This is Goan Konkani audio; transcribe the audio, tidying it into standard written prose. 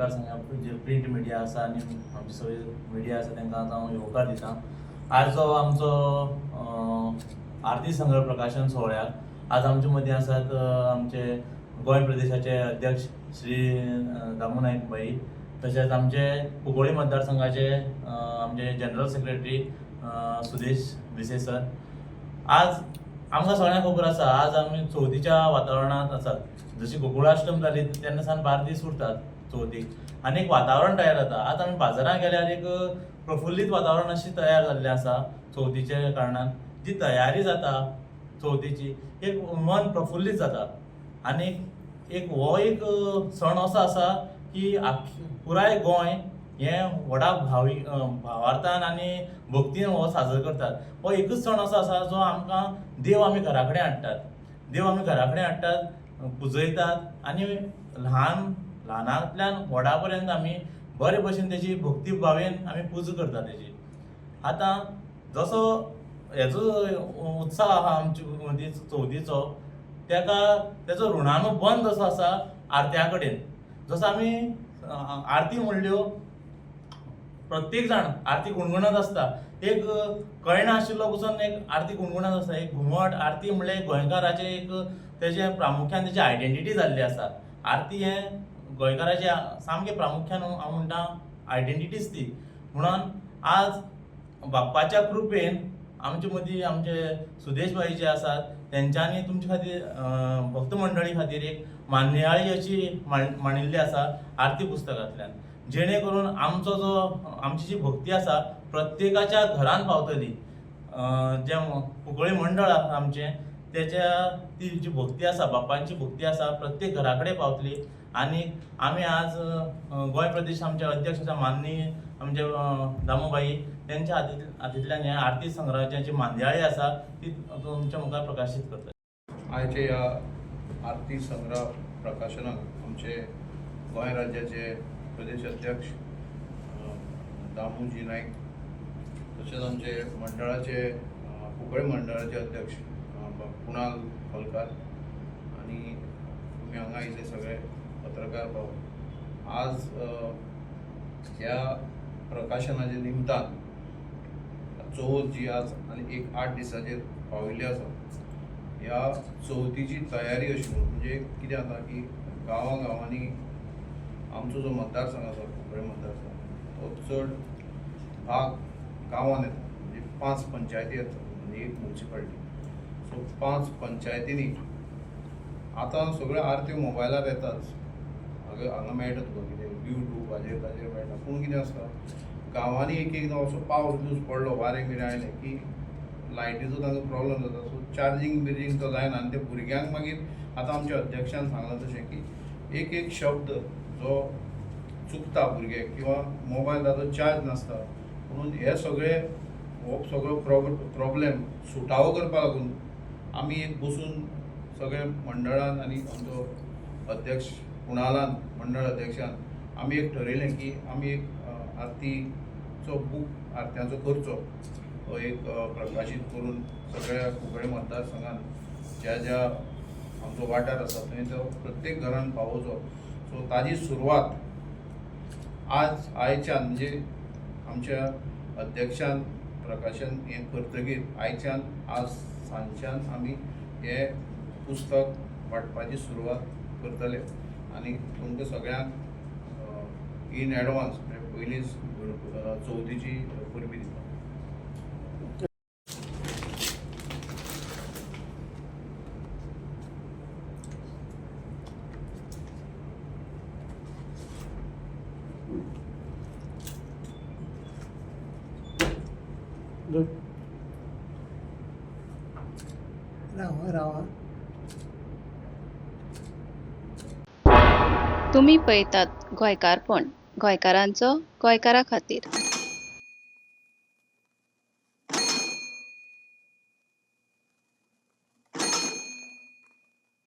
पत्रकार संघ जे प्रिंट मिडिया आसा आनी आमची सगळी मिडिया आसा तांकां आतां हांव येवकार दिता. आज जो आमचो आरती संग्रह प्रकाशन सुवाळ्याक आज आमचे मदीं आसात आमचे गोंय प्रदेशाचे अध्यक्ष श्री दामू नायक भाई, तशेंच आमचे कुंकळ्ळी मतदारसंघाचे आमचे general secretary Sudesh Bhise sir. आज आमकां सगळ्यांक खबर आसा, आज आमी चवथीच्या वातावरणांत आसात. जशी गोकुळाश्टम जाली तेन्ना सावन 12 दीस उरतात चवथीक आनी एक वातावरण तयार जाता. आज आमी बाजारांत गेल्यार एक प्रफुल्लीत वातावरण अशें तयार जाल्लें आसा. चवथीच्या कारणान जी तयारी जाता चवथीची, एक मन प्रफुल्लीत जाता आनी एक हो एक सण असो आसा की पुराय गोंय हें व्हडा भावार्थान आनी भक्तीन हो साजरो करतात. हो एकूच सण असो आसा जो आमकां देव आमी घरा कडेन हाडटात, देव आमी घरा कडेन हाडटात, पुजयतात आनी ल्हान ल्हानांतल्यान व्हडा पर्यंत आमी बरे भशेन तेजी भक्ती भावेन आमी पुजा करतात तेजी. आतां जसो हेजो उत्साह आहा आमचे मदीं चवथीचो, तेका तेजो ऋणानुबंद असो आसा आरत्या कडेन. जसो आमी आरती म्हणल्यो, प्रत्येक जाण आरती गुणगुणत आसता. एक कळना आशिल्लो पसून एक आरती गुणगुणत आसता. एक घुमट आरती म्हणल्यार गोंयकाराचें एक तेजें प्रामुख्यान तेजी आयडेंटिटी जाल्ली आसा. आरती हें गोंयकाराचें सामकें प्रामुख्यान हांव म्हणटा आयडेंटिटीच ती. म्हणून आज बाप्पाच्या कृपेन आमचे मदीं आमचे सुदेश भाई जे आसात तेंच्यांनी तुमचे खातीर, भक्त मंडळी खातीर एक मान्याळी अशी मांडिल्ली आसा आरती पुस्तकांतल्यान, जेणे करून आमचो जो आमची जी भक्ती आसा प्रत्येकाच्या घरान पावतली. जें कुंकळ्ळी मंडळ आसा आमचें, तेच्या ती जी भक्ती आसा, बाप्पांची भक्ती आसा, प्रत्येक घरा कडेन पावतली. आनी आमी आज गोंय प्रदेश आमचे अध्यक्ष आसा माननीय आमचे दामूभाई, तेंच्या हातींतल्यान हें आरती संग्रहाची जी मांद्याळी आसा ती तुमच्या मुखार प्रकाशीत करता. आयचे ह्या आरती संग्रह प्रकाशनाक आमचे गोंय राज्याचे प्रदेश अध्यक्ष दामूजी नायक, तशेंच आमचे मंडळाचे कुंकळ्ळी मंडळाचे अध्यक्ष कुणाल खोलकार आनी तुमी हांगा आयिल्ले सगळे पत्रकार भाव, आज ह्या प्रकाशनाच्या निमतान चवथ जी आज आनी एक 8 दिसाचेर पाविल्ली आसा, ह्या चवथीची तयारी अशी म्हणून म्हणजे कितें जाता की गांवां गांवांनी आमचो जो मतदारसंघ आसा, कुंकळ्ळी मतदारसंघ, तो चड भाग गांवांत येता. म्हणजे 5 पंचायती येता आनी एक मुन्सिपालिटी. सो 5 पंचायतींनी आतां सगळ्यो आरत्यो मोबायलार येताच, हांगा हांगा मेळटा तुका कितें युट्यूब हाजेर ताजेर मेळटा. पूण कितें आसता, गांवांनी एक एकदां असो पावस बिवस पडलो, वारें बिरें आयलें की लायटीचो तांकां प्रॉब्लम जाता. सो चार्जींग बिर्जींग तो जायना आनी ते भुरग्यांक मागीर आतां आमच्या अध्यक्षान सांगलां तशें की एक एक शब्द जो चुकता भुरगे किंवा मोबायल ताचो चार्ज नासता, म्हणून हे सगळे हो सगळो प्रॉब्लेम सुटावो करपा लागून आमी एक बसून सगळे मंडळान आनी आमचो अध्यक्ष कुणालान, मंडळ अध्यक्षान आमी एक ठरयलें की आमी एक आरतीचो बूक आरत्यांचो करचो, तो एक प्रकाशीत करून सगळ्या कुंकळ्ळी मतदारसंघात ज्या ज्या आमचो वाठार आसा थंय तो प्रत्येक घरान पावोवचो. सो ताजी सुरवात आज आयच्यान म्हणजे आमच्या अध्यक्षान प्रकाशन हें करतकीर आयच्यान आज सांजच्यान आमी हें पुस्तक वांटपाची सुरवात करतले आनी तुमकां सगळ्यांक इन एडवान्स म्हणजे पयलींच चवथीची परबीं दिता. गुड. राव राव. तुमी पळयतात गोंयकारपण, गोंयकारांचो गोंयकारा खातीर.